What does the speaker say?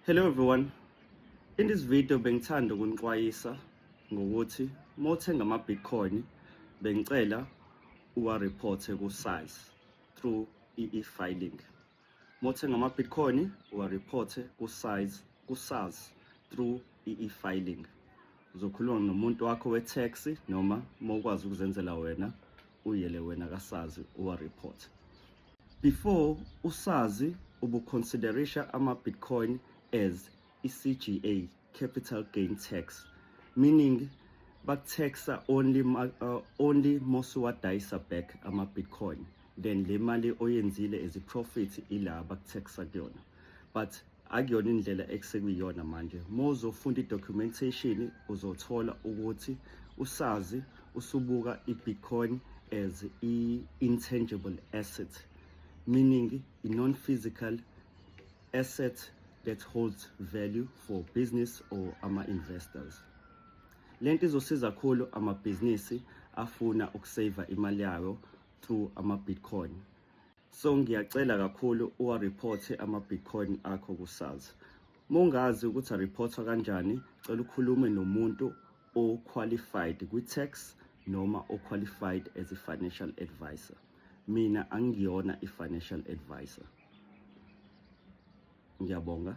Hello everyone. In this video bengithanda ukunixwayisa ngokuthi uma uthenga ama-Bitcoin, bengicela uwa-report ku-SARS through i-e-filing. Uma uthenga ama-Bitcoin, uwa-report ku-SARS through i-e-filing. Uzokhuluma nomuntu wakho we-tax noma uma ukwazi ukuzenzela wena, uyele wena ka-SARS uwa-report. Before, uSARS ubuconsiderisha ama-Bitcoin as i-CGA, capital gain tax, meaning bakutaxa only mosuwadayisa back ama-Bitcoin, then le mali oyenzile as i-profit ila bakutaxa kuyona. But akuyona indlela ekusekuyiyona manje. Uma uzofunda i-documentation, uzothola ukuthi uSARS usubuka i-Bitcoin as i-intangible asset, meaning a non-physical asset that holds value for business or ama-investors. Lento izosiza kakhulu amabhizinisi afuna ukuseva imali yawo through ama-Bitcoin. So ngiyacela kakhulu uwa-report ama-Bitcoin akho ku-SARS. Uma ungazi ukuthi areportwa kanjani, cela ukhulume nomuntu o-qualified kwi-tax noma o-qualified as a financial advisor. Mina angiyona i-financial advisor. Ngiyabonga.